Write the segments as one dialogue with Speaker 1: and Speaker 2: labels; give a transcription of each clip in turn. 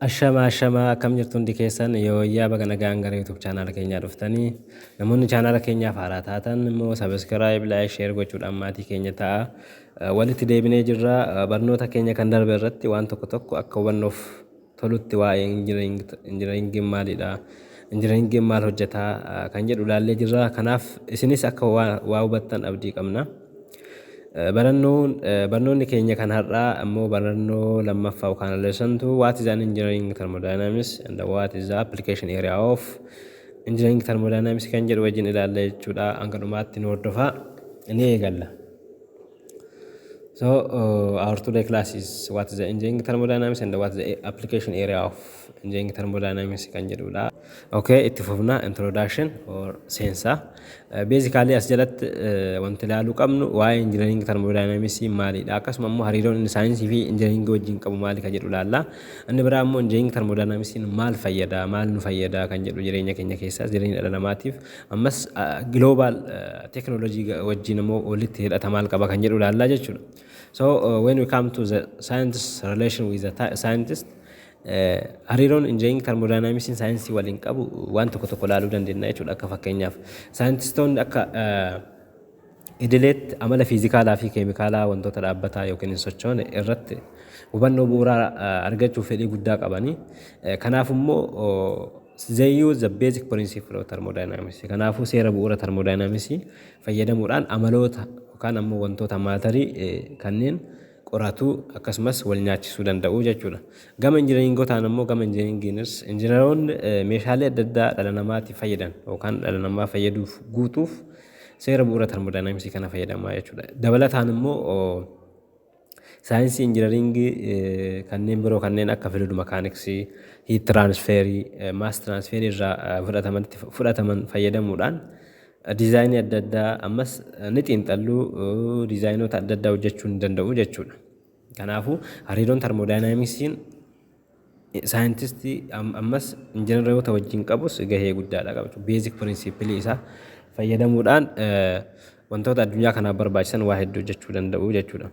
Speaker 1: Ashamaa, ashamaa, akkam jirtu hundi keessan? Yooyyaa, baga nagaan gara YouTube chaanaala keenyaa dhuftanii. Namoonni chaanaala keenyaaf haaraa taatan immoo subscribe, like, share gochuudhaan maatii keenya ta'a. Walitti deebinee jirra. Barnoota keenya kan darbe irratti waan tokko tokko akka hubannoof tolutti waa'ee injinaringiin maalidha, injinaringiin maal hojjetaa kan jedhu ilaallee jirra. Kanaaf isinis akka waa hubattan abdii qabna. Barannoon barnoonni keenya kan har'aa ammoo barannoo lammaffaa yookaan lesson 2, what is an engineering thermodynamics and what is the application area of engineering thermodynamics kan jedhu wajjin ilaalla jechuudha. Hanga dhumaatti nu hordofaa, ni eegalla. So our today class is what is the engineering thermodynamics and what is the application area of engineering thermodynamics kan jedhudha. Okay, itti fufna, introduction or seensa. Basically as jalatti wanti ilaaluu qabnu waa'ee engineering thermodynamics maalidha, akkasuma immoo hariiroon inni saayinsii fi engineering wajjin qabu maali kan jedhu ilaalla. Inni biraa immoo engineering thermodynamics maal fayyada, maal nu fayyada kan jedhu jireenya keenya keessaa, jireenya dhala namaatiif, ammas global technology wajjin immoo walitti hidhata maal qaba kan jedhu ilaallaa jechuudha. So when we come to the scientist relation with the scientist, hariiroon engineering thermodynamics saayinsii waliin qabu waan tokko tokko ilaaluu dandeenya jechuudha. Akka fakkeenyaaf, saayintistoonni akka idileetti amala fiizikaalaa fi keemikaalaa wantoota dhaabbataa yookiin hin sochoone irratti hubannoo bu'uuraa argachuuf fedhii guddaa qabanii. Kanaaf immoo they use the basic principle of thermodynamics. Kanaafuu seera bu'uura thermodynamics fayyadamuudhaan amaloota yookaan ammoo wantoota maatarii kanneen qoratuu akkasumas wal nyaachisuu danda'u jechuudha. Gama injinaringotaan immoo, gama injinaringiinis, injinaroonni meeshaalee adda addaa dhala namaatiif fayyadan yookaan dhala namaa fayyaduuf guutuuf seera bu'uura thermodynamicsii kana fayyadamaa jechuudha. Dabalataan immoo saayinsii injinaringii kanneen biroo kanneen akka fluid mechanicsii, heat transferii, mass transferii irraa fudhataman fayyadamuudhaan diizaayinii adda addaa ammas ni xiinxalluu, diizaayinoota adda addaa hojjechuu ni danda'u jechuudha. Kanaafuu hariiroon thermodynamicsiin saayintistii ammas injiinaroota wajjin qabus gahee guddaadha qaba. Basic principleii isaa fayyadamuudhaan wantoota addunyaa kanaaf barbaachisan waa hedduu hojjechuu danda'u jechuudha.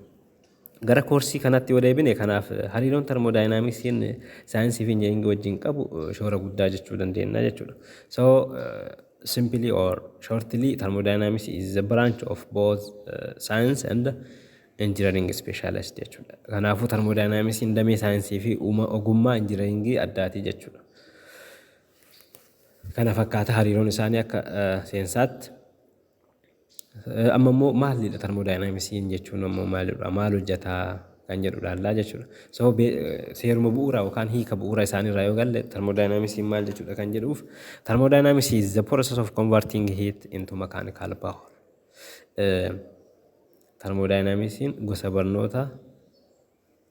Speaker 1: Gara koorsii kanatti yoo deebine, kanaaf hariiroon thermodynamicsiin saayinsii fi injiinaringii wajjin qabu shoora guddaa jechuu dandeenya jechuudha. So simply or shortly, thermodynamics is the branch of both science and engineering specialist jechuudha. Kanaafuu thermodynamicsiin damee saayinsii fi ogummaa injiinaringii addaati jechuudha. Kana fakkaata hariiroon isaanii akka seensaatti. Amma immoo maalidha thermodynamicsiin jechuun ammoo, maalidha, maal hojjetaa kan jedhu ilaallaa jechuudha. So seeruma bu'uuraa yookaan hiika bu'uura isaaniirraa yoo galle, thermodynamicsiin maal jechuudha kan jedhuuf, thermodynamics is the process of converting heat into mechanical power. Thermodynamicsiin gosa barnoota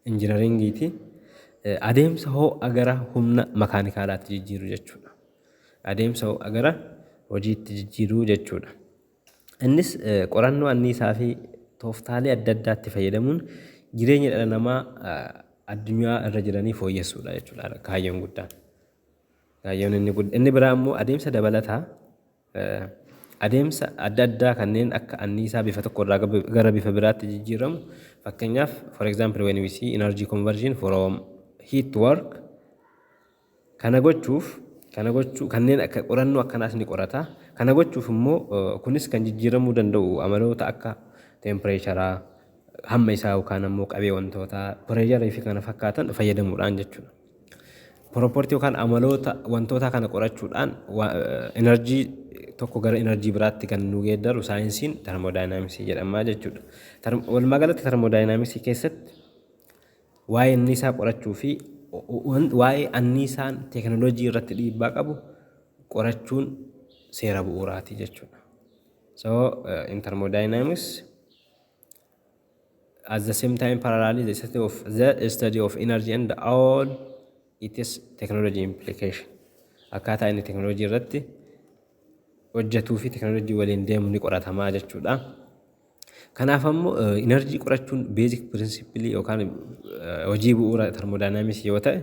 Speaker 1: injinaringiiti. Adeemsa ho'a gara humna makaanikaalaatti jijjiiruu jechuudha. Adeemsa ho'a gara hojiitti jijjiiruu jechuudha. Innis qorannoo anniisaa fi tooftaalee adda addaatti fayyadamuun jireenya dhala namaa addunyaa irra jiranii fooyyessuudha jechuudha kaayyoon guddaan. Kaayyoon inni biraa immoo adeemsa dabalataa adeemsa adda addaa kanneen akka anniisaa bifa tokko irraa gara bifa biraatti jijjiiramu, fakkeenyaaf, for example, when we see energy conversion from heat to work, kana gochuu kanneen akka qorannoo akkanaas ni qorata. Kana gochuuf immoo kunis kan jijjiiramuu danda'u amaloota akka temperatureaa, hamma isaa yookaan ammoo qabee wantootaa, pressureii fi kana fakkaatan fayyadamuudhaan jechuudha. Propertyii yookaan amaloota wantoota kana qorachuudhaan enerjii tokko gara enerjii biraatti kan nu geeddaru saayinsiin thermodynamicsii jedhama jechuudha. Walumaa galatti thermodynamicsii keessatti waa'ee anniisaa qorachuu fi waa'ee anniisaan teekinooloojii irratti dhiibbaa qabu qorachuun seera bu'uuraati jechuudha. So in thermodynamics, at the same time, parallelly the study of energy and all its technology implication, akkaataa inni teknooloojii irratti hojjetuu fi teknooloojii waliin deemu ni qoratamaa jechuudha. Kanaaf ammoo enerjii qorachuun basic principleii yookaan hojii bu'uura thermodynamicsii yoo ta'e,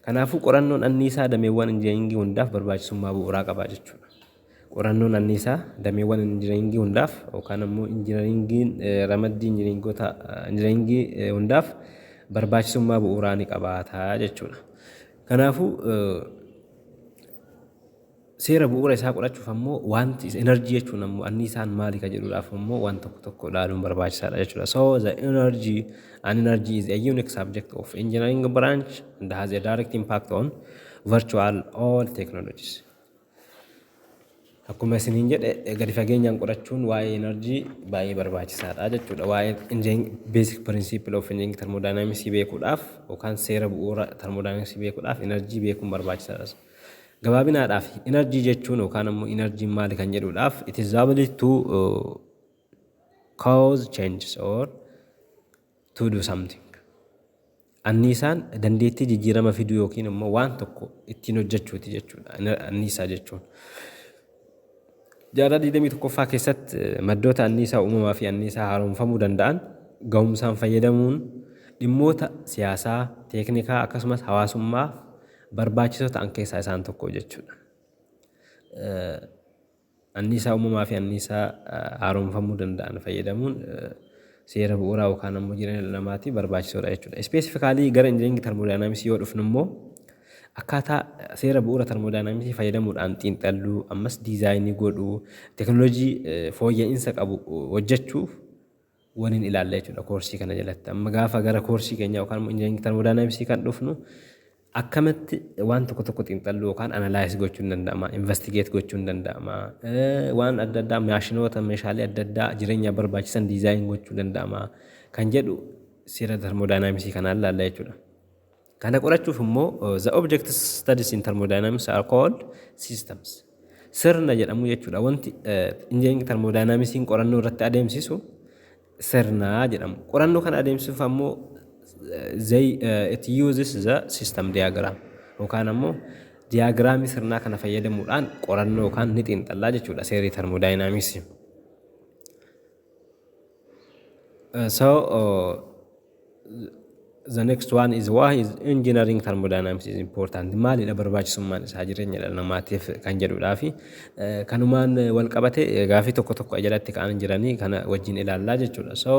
Speaker 1: kanaafuu qorannoon anniisaa dameewwan injiinaringii hundaaf barbaachisummaa bu'uuraa qaba jechuudha. Qorannoon anniisaa dameewwan injiinaringii hundaaf yookaan ammoo injiinaringiin ramaddii injiinaringii hundaaf barbaachisummaa bu'uuraa ni qabaata jechuudha. Kanaafuu seera bu'uura isaa qorachuuf ammoo wanti energy jechuun ammoo anniisaan maali ka jedhuudhaaf ammoo waan tokko tokko ilaaluun barbaachisaadha jechuudha. So the energy an energy is a unique subject of engineering branch and has a direct impact on virtual all technologies. Akkuma isiniin jedhe, gadi fageenyaan qorachuun waa'ee energy baay'ee barbaachisaadha jechuudha. Waa'ee basic principle of engineering thermodynamics beekuudhaaf yookaan seera bu'uura thermodynamics beekuudhaaf energy beekuun barbaachisaadha. Gabaabinaadhaaf, energy jechuun yookaan ammoo energy maali kan jedhuudhaaf, it is the ability to cause changes or to do something. Anniisaan dandeettii jijjiirama fiduu yookiin immoo waan tokko ittiin hojjechuuti jechuudha anniisaa jechuun. Jaarraa 21ffaa keessatti maddoota anniisaa uumamaa fi anniisaa haaromfamuu danda'an gahumsaan fayyadamuun dhimmoota siyaasaa, teeknikaa akkasumas hawaasummaaf barbaachisoo ta'an keessaa isaan tokko jechuudha. Anniisaa uumamaa fi anniisaa haaromfamuu danda'an fayyadamuun seera bu'uuraa yookaan ammoo jireenya dhala namaatiif barbaachisoodha jechuudha. Specifically gara engineering thermodynamics yoo dhufnu immoo, akkaataa seera bu'uura thermodynamics fayyadamuudhaan xiinxalluu, ammas design godhuu, teekinooloojii fooyya'insa qabu hojjechuuf waliin ilaalla jechuudha koorsii kana jalatti. Amma gaafa gara koorsii keenyaa yookaan immoo engineering thermodynamics kan dhufnu, akkamitti waan tokko tokko xiinxalluu yookaan analyze gochuun danda'ama, investigate gochuun danda'ama, waan adda addaa, maashinoota, meeshaalee adda addaa jireenyaaf barbaachisan design gochuu danda'ama kan jedhu seera thermodynamics kanaan ilaalla jechuudha. Kana qorachuuf immoo the object studies in thermodynamics are called systems. Sirna jedhamu jechuudha. Wanti engineering thermodynamicsiin qorannoo irratti adeemsisu sirna jedhamu. Qorannoo kana adeemsisuuf ammoo it uses the system diagram yookaan ammoo diagram sirnaa kana fayyadamuudhaan qorannoo yookaan ni xiinxallaa jechuudha seerri thermodynamics. So the next one is, why is engineering thermodynamics is important? Maalidha barbaachisummaan isaa jireenya dhala namaatiif kan jedhudhaa fi kanumaan wal qabate gaafii tokko tokko jalatti ka'an jiranii kana wajjin ilaallaa jechuudha. So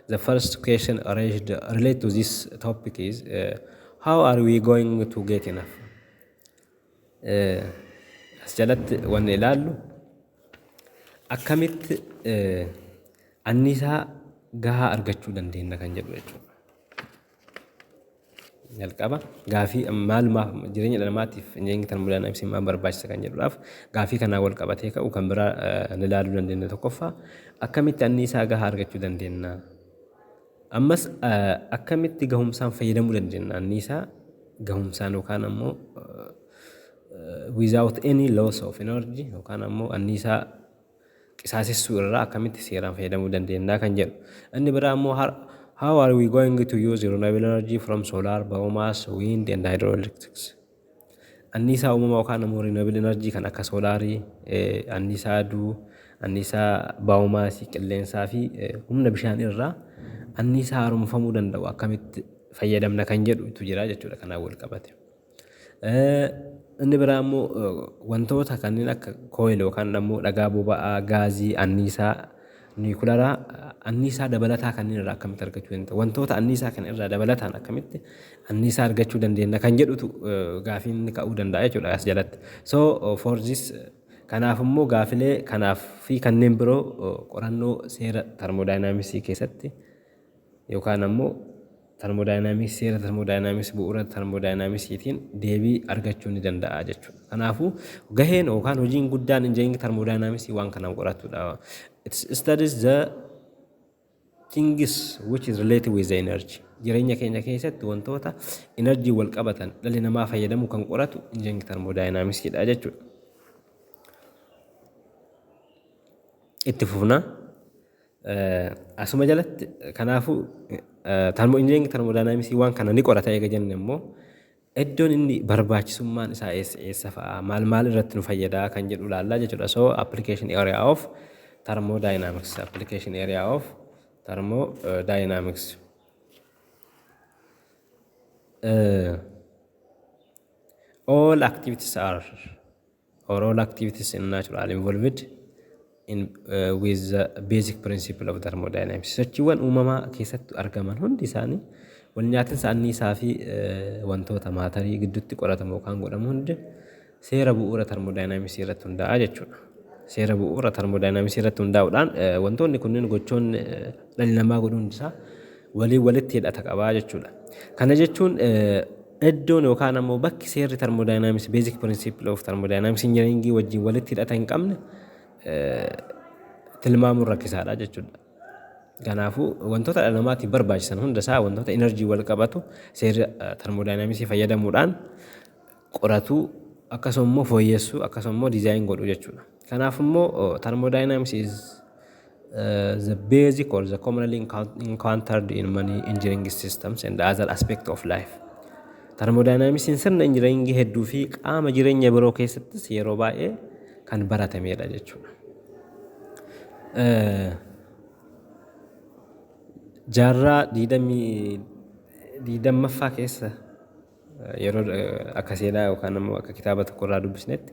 Speaker 1: the first question raised relate to this topic is how are we going to get enough? As jalatti wanni ilaallu akkamitti anniisaa gahaa argachuu dandeenya kan jedhu jechuudha. Jalqaba gaafii maalumaaf jireenya dhala namaatiif engineering thermodynamics maal barbaachisa kan jedhuudhaaf gaafii kanaan wal qabatee ka'u kan biraa ni ilaaluu dandeenya. Tokkoffaa, akkamitti anniisaa gahaa argachuu dandeenya? Ammas akkamitti gahumsaan fayyadamuu dandeenya anniisaa gahumsaan yookaan ammoo without any loss of energy yookaan ammoo anniisaa qisaasessuu irraa akkamitti seeraan fayyadamuu dandeenya kan jedhu. Inni biraa ammoo, how are we going to use renewable energy from solar, biomass, wind and hydroelectrics? Anniisaa uumamaa yookaan ammoo renewable energy kan akka soolaarii, anniisaa aduu, anniisaa biomass, qilleensaa fi humna bishaan irraa anniisaa haaromfamuu danda'u akkamitti fayyadamna kan jedhutu jira jechuudha kanaan wal qabate. Inni biraa immoo wantoota kanneen akka coal yookaan ammoo dhagaa boba'aa, gaazii, anniisaa niwukilaaraa, anniisaa dabalataa kanneen irraa akkamitti argachuu dandeenya? Wantoota anniisaa kana irraa dabalataan akkamitti anniisaa argachuu dandeenya kan jedhutu gaafiin inni ka'uu danda'a jechuudha as jalatti. So for this, kanaaf immoo gaafilee kanaaf fi kanneen biroo qorannoo seera thermodynamics keessatti yookaan ammoo thermodynamics, seera thermodynamics, bu'uura thermodynamicsiitiin deebii argachuu ni danda'a jechuudha. Kanaafuu gaheen yookaan hojiin guddaan engineering thermodynamics waan kanaan qoratudha. It studies the things which is related with the energy. Jireenya keenya keessatti wantoota energy wal qabatan dhalli namaa fayyadamu kan qoratu engineering thermodynamicsiidha jechuudha. Itti fufna. Asuma jalatti kanaafuu engineering thermodynamics waan kana ni qorata eega jenne immoo, iddoon inni barbaachisummaan isaa eessa eessa fa'a, maal maal irratti nu fayyadaa kan jedhu ilaallaa jechuudha. So application area of thermodynamics, application area of thermodynamics. All activities are or all activities in natural involved in with the basic principle of thermodynamics. Sochiiwwan uumamaa keessatti argaman hundi isaanii Wal nyaatinsa anniisaa fi wantoota maatarii gidduutti qoratamu yookaan godhamu hundi seera bu'uura termodaayinaamiksii irratti hundaa'a jechuudha. Seera bu'uura termodaayinaamiksii irratti hundaa'uudhaan wantoonni kunneen, gochoonni dhalli namaa godhu hundisaa waliin walitti hidhata qabaa jechuudha. Kana jechuun iddoon yookaan ammoo bakki seerri termodaayinaamiksii, basic principle of thermodynamics engineering wajjin walitti hidhata hin qabne tilmaamuun rakkisaadha jechuudha. Kanaafuu wantoota dhala namaatiif barbaachisan hundasaa, wantoota enerjii wal qabatu seera termodaayinaamiksii fayyadamuudhaan qoratuu, akkasuma immoo fooyyessuu, akkasuma immoo design godhuu jechuudha. Kanaaf immoo thermodynamics is the basic or the commonly encountered in many engineering systems and other aspect of life. Thermodynamicsiin sirna engineeringii hedduu fi qaama jireenya biroo keessattis yeroo baay'ee kan baratamedha jechuudha. Jaarraa 20ffaa keessa yeroo akka seenaa yookaan immoo akka kitaaba tokko irraa dubbisnetti,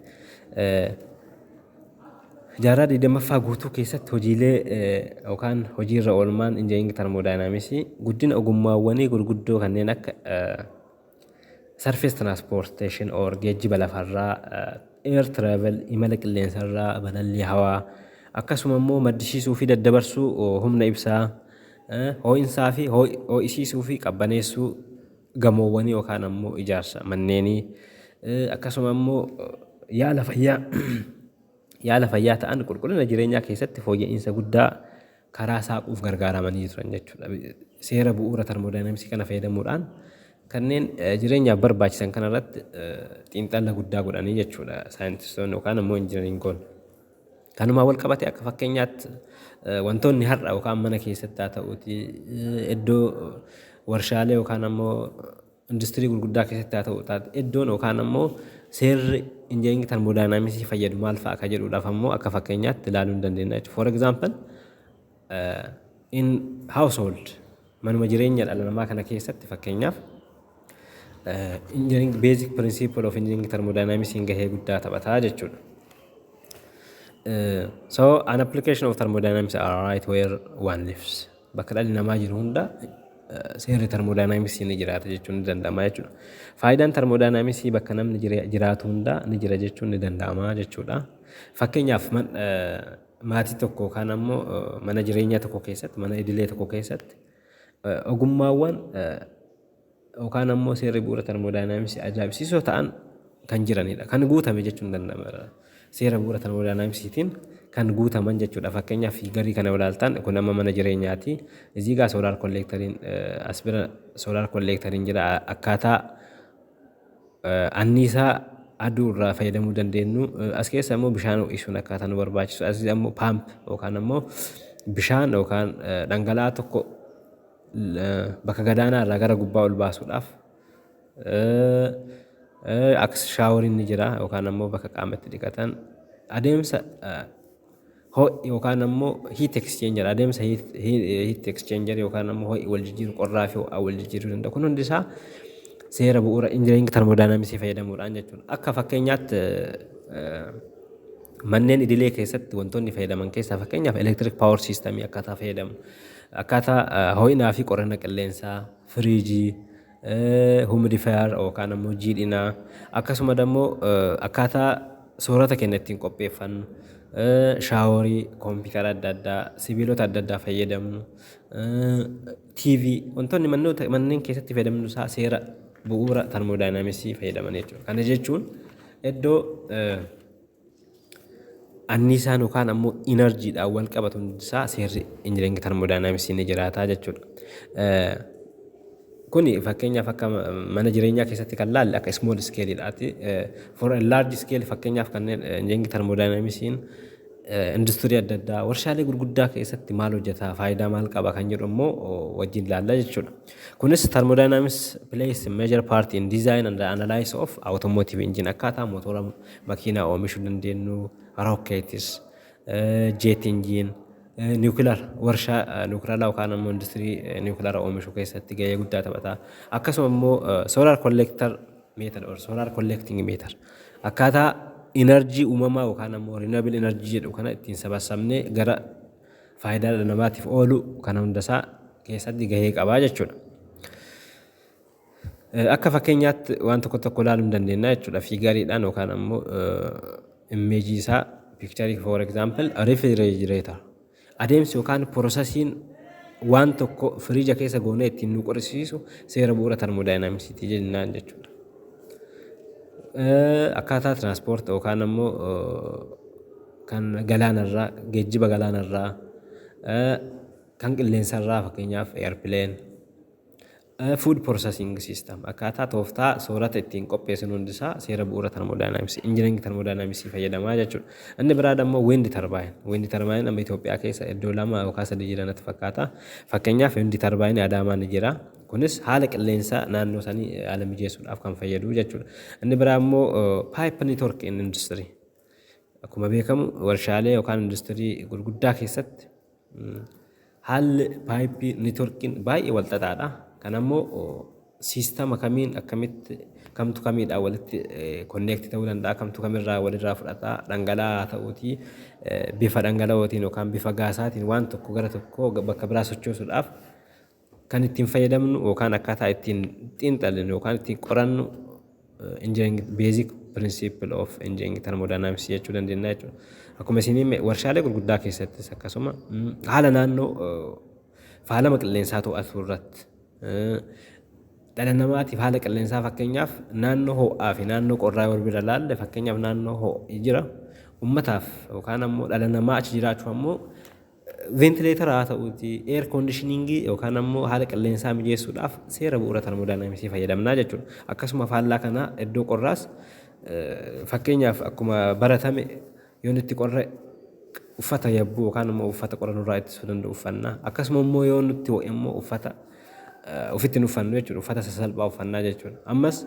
Speaker 1: jaarraa 20ffaa guutuu keessatti hojiilee yookaan hojiirra oolmaan engineering thermodynamicsii guddina ogummaawwanii gurguddoo kanneen akka surface transportation or geejjiba lafarraa, air travel, imala qilleensarraa, balallii hawaa, akkasuma immoo maddisiisuu fi daddabarsuu humna ibsaa, ho'insaa fi ho'isiisuu fi qabbaneessuu gamoowwanii yookaan ammoo ijaarsa manneenii, akkasuma immoo yaala fayyaa ta'an qulqullina jireenyaa keessatti fooyya'insa guddaa karaa saaquuf gargaaramanii turan jechuudha. Seera bu'uura termodaayinaamiksii kana fayyadamuudhaan kanneen jireenyaaf barbaachisan kanarratti xiinxala guddaa godhanii jechuudha saayintistoonni yookaan ammoo injiinaringoonni. Kanumaan wal qabatee akka fakkeenyaatti wantoonni har'a yookaan mana keessatti haa ta'uuti, iddoo warshaalee yookaan ammoo industirii gurguddaa keessatti haa ta'u, iddoon yookaan ammoo seerri engineering termodaayinaamiksii fayyadu maal fa'a akka jedhuudhaaf ammoo akka fakkeenyaatti ilaaluu ni dandeenya jechuudha. For example, in household, manuma jireenya dhala namaa kana keessatti, fakkeenyaaf engineering basic principle of engineering thermodynamics gahee guddaa taphataa jechuudha. So an application of thermodynamics are right where one lives. Bakka dhalli namaa jiru hunda seerri thermodynamics ni jiraata jechuun ni danda'ama jechuudha. Faayidaan thermodynamics bakka namni jiraatu hunda ni jira jechuun ni danda'ama jechuudha. Fakkeenyaaf maatii tokko yookaan ammoo mana jireenyaa tokko keessatti, mana idilee tokko keessatti ogummaawwan yookaan ammoo seerri bu'uura thermodynamics ajaa'ibsiisoo ta'an kan jiranidha. Kan guutame jechuun danda'ama. Seera bu'uura thermodynamicsiitiin kan guutaman jechuudha. Fakkeenyaaf garii kana ilaaltan, kun amma mana jireenyaati. እዚህ ጋር solar collectoriin, as bira solar collectoriin jira, akkaataa anniisaa aduu irraa fayyadamuu dandeenyu. As keessa immoo bishaan ho'isuun akkaataa nu barbaachisu. As immoo pump yookaan ammoo bishaan yookaan dhangala'aa tokko bakka gadaanaa irraa gara gubbaa ol baasuudhaaf, akkas showeriin ni jira yookaan ammoo bakka qaama itti dhiqatan, adeemsa ho'i yookaan ammoo heat exchanger, adeemsa heat exchanger yookaan ammoo ho'i wal jijjiiru, qorraa fi ho'aa wal jijjiiruu danda'u. Kun hundi isaa seera bu'uura engineering thermodynamicsii fayyadamuudhaan jechuudha. Akka fakkeenyaatti manneen idilee keessatti wantoonni fayyadaman keessaa, fakkeenyaaf electric power systemii akkaataa fayyadamu, akkaataa ho'inaa fi qorrina qilleensaa, firiijii, humidifier yookaan ammoo jiidhinaa, akkasuma immoo akkaataa soorata keenya ittiin qopheeffannu, showerii, koompitara adda addaa, sibiilota adda addaa fayyadamnu, TV, wantoonni manneen keessatti fayyadamnu isaa seera bu'uura termodaayinaamiksii fayyadaman jechuudha. Kana jechuun iddoo anniisaan yookaan ammoo inerjiidhaan wal qabatu hundisaa seerri engineering termodaayinaamiksii ni jiraata jechuudha. Kuni fakkeenyaaf akka mana jireenyaa keessatti kan laalle akka small scaleedhaati. For a large scale, fakkeenyaaf kanneen engineering termodaayinaamiksiin industirii adda addaa, warshaalee gurguddaa keessatti maal hojjeta, faayidaa maal qaba kan jedhu immoo wajjin ilaalla jechuudha. Kunis thermodynamics plays a major part in design and analysis of automotive engine, akkaataa mootora makiinaa oomishuu dandeenyu, rockets, jet engine, nuclear, warshaa niwukilaraa yookaan ammoo industirii niwukilaraa oomishuu keessatti gahee guddaa taphata. Akkasuma immoo solar collector method or solar collecting method, akkaataa inerjii uumamaa yookaan ammoo renewable energy jedhu kana ittiin sabassabnee gara faayidaa dhala namaatiif oolu kana hundasaa keessatti gahee qabaa jechuudha. Akka fakkeenyaatti waan tokko tokko ilaaluu hin dandeenya jechuudha. Figureiidhaan yookaan ammoo imageii isaa, pictureii, for example, refrigerator. Adeemsi yookaan processiin waan tokko firiija keessa goonee ittiin nu qorrisiisu seera bu'uura thermodynamicsiiti jennaan jechuudha. Akkaataa transport yookaan ammoo kan galaanarraa, geejjiba galaanarraa, kan qilleensarraa, fakkeenyaaf airplane, food processing system, akkaataa tooftaa soorata ittiin qopheessinu hundisaa seera bu'uura thermodynamicsii, engineering thermodynamicsii fayyadamaa jechuudha. Inni biraa immoo wind turbine. Wind turbine amma Itoophiyaa keessa iddoo lama yookaan sadii jiran natti fakkaata. Fakkeenyaaf, wind turbine Adaamaa ni jira. Kunis haala qilleensaa naannoo sanii haala mijeessuudhaaf kan fayyadu jechuudha. Inni biraa immoo pipe network in industry. Akkuma beekamu, warshaalee yookaan industirii gurguddaa keessatti haalli pipeii networkiin baay'ee wal xaxaadha. Kan ammoo systema kamiin, akkamitti, kamtu kamiidhaan walitti connect ta'uu danda'a, kamtu kamirraa walirraa fudhataa, dhangala'aa haa ta'uutii bifa dhangala'ootiin yookaan bifa gaasaatiin waan tokko gara tokkoo bakka biraa sochoosuudhaaf kan ittiin fayyadamnu yookaan akkaataa ittiin xiinxallinu yookaan ittiin qorannu engineering, basic principle of engineering thermodynamics jechuu dandeenya jechuudha. Akkuma isin hime, warshaalee gurguddaa keessattis akkasuma haala naannoo faalama qilleensaa to'atu irratti, dhala namaatiif haala qilleensaa, fakkeenyaaf naannoo ho'aa fi naannoo qorraa wal bira laalle, fakkeenyaaf naannoo ho'i jira, ummataaf yookaan ammoo dhala namaa achi jiraachuu ammoo ventilatora haa ta'uuti, air conditioningii yookaan ammoo haala qilleensaa mijeessuudhaaf seera bu'uura thermodynamicsii fayyadamnaa jechuudha. Akkasuma faallaa kanaa iddoo qorraas, fakkeenyaaf akkuma baratame, yoo nutti qorre uffata yabbuu yookaan immoo uffata qorra nurraa ittisuu danda'u uffannaa. Akkasuma immoo yoo nutti ho'e immoo uffata ofitti hin uffannu jechuudha. Uffata sasalphaa uffannaa jechuudha. Ammas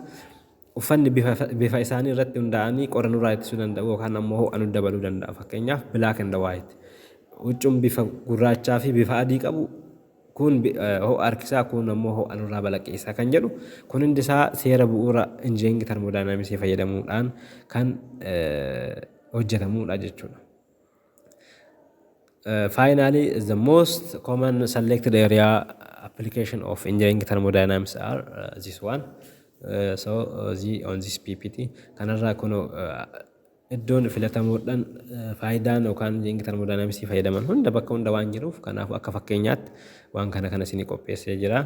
Speaker 1: uffanni bifa isaanii irratti hundaa'anii qorra nurraa ittisuu danda'u yookaan ammoo ho'a nu dabaluu danda'a. Fakkeenyaaf, black and white. Huccuun bifa gurraachaa fi bifa adii qabu kun ho'a harkisaa, kun ammoo ho'a nurraa balaqqeessaa kan jedhu, kun hundi isaa seera bu'uura engineering thermodynamicsii fayyadamuudhaan kan hojjetamudha jechuudha. Finally, the most common selected area application of engineering thermodynamics are this one. So the on this PPT kanarraa kun iddoon filatamuudhaan faayidaan yookaan engineering thermodynamicsii fayyadaman hunda bakka hunda waan jiruuf, kanaafuu akka fakkeenyaatti waan kana kana isinii qopheessee jira.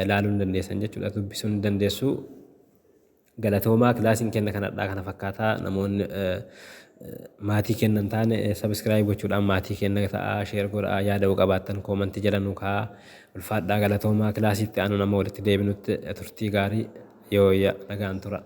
Speaker 1: Laaluu hin dandeessan jechuudha, dubbisuu hin dandeessu. Galatoomaa, kilaasiin kenna kanadhaa kana fakkaataa. Namoonni maatii kennan taane subscribe gochuudhaan maatii kenna ta'aa, share godhaa, yaada yoo qabaattan commentii jala nu kaa'aa. Ulfaadhaa, galatoomaa. Kilaasiitti aanu nama walitti deebinutti turtii gaarii. Yoo nagaan tura.